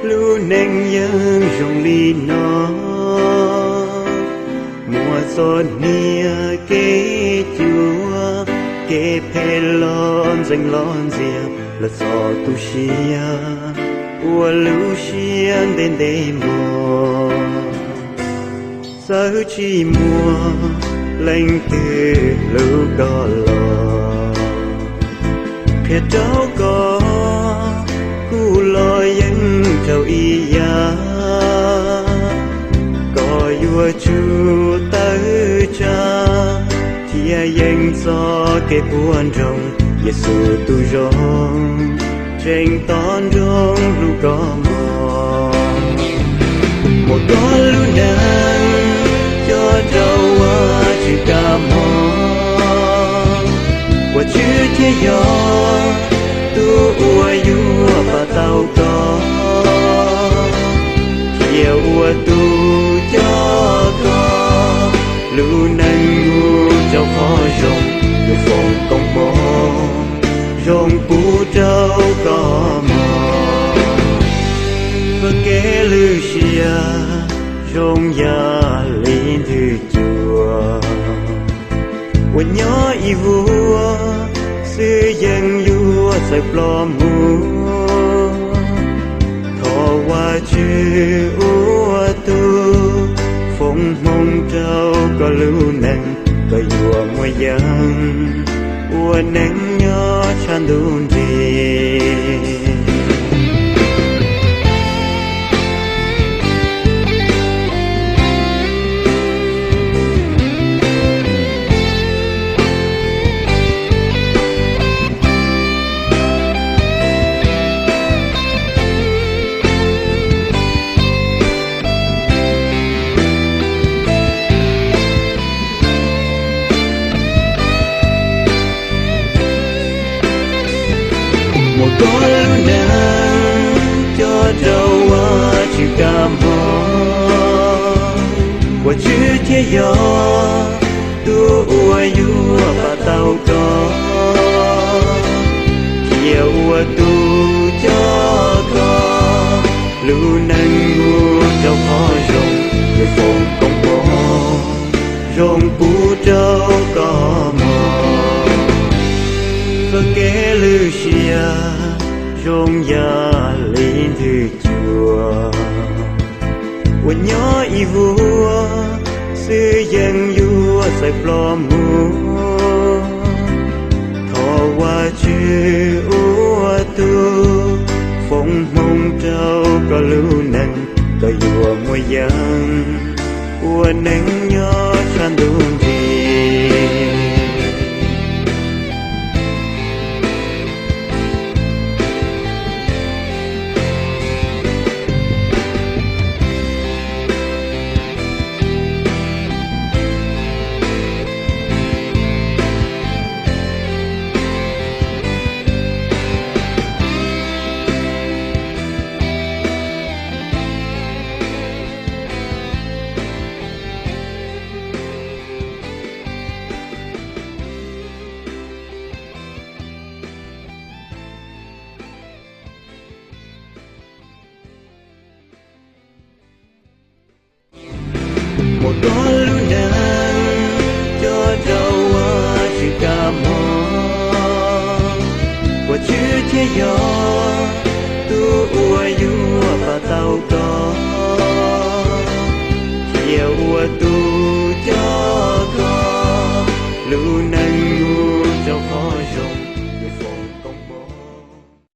Lub neej yeej zoo li no, muaj txom nyem kev cuav, kev phem los ntxeev los ntxias, lawv txoj tu siab ua lub siab ntev ntev mog. Txawm tsis muaj leej twg hlub koj los, qhia rau koj, kuv los yeej raug ib yam. Koj yuav tsum tawm tsam thiab yeem txoj kev puag nroog. Yexus tus zoo tseem tos nroo hlub koj mog. Muab koj lub neej coj rau Vajtswv kab mob, Vajtswv thiaj yog tus uas yuav pab tau koj, thiaj ua tus coj koj lub neej mus rau qhov zoo. Yuav foom koob hmoov zoo pub rau koj mog. Txoj kev lwj siab zoo yam li ntwg cua uas nyob ib vuag xwb yeej yuav txawv ploj mus. Thov Vajtswv ua tus foom hmoov rau koj lub neej, koj yuav muaj yeej ua neej nyob tshaj ntuj nrig. Muab koj lub neej coj rau Vajtswv kab mob, Vajtswv thiaj yog tus uas yuav pab tau koj, thiaj ua tus coj koj lub neej mus rau qhov zoo. Yuav foom koob hmoov zoo pub rau koj mog. Txoj kev lwj siab zoo yam li ntwg cua uas nyob ib vuag xwb yeej yuav txawv ploj mus. Thov Vajtswv ua tus foom hmoov rau koj lub neej, koj yuav muaj yeej ua neej nyob tshaj ntuj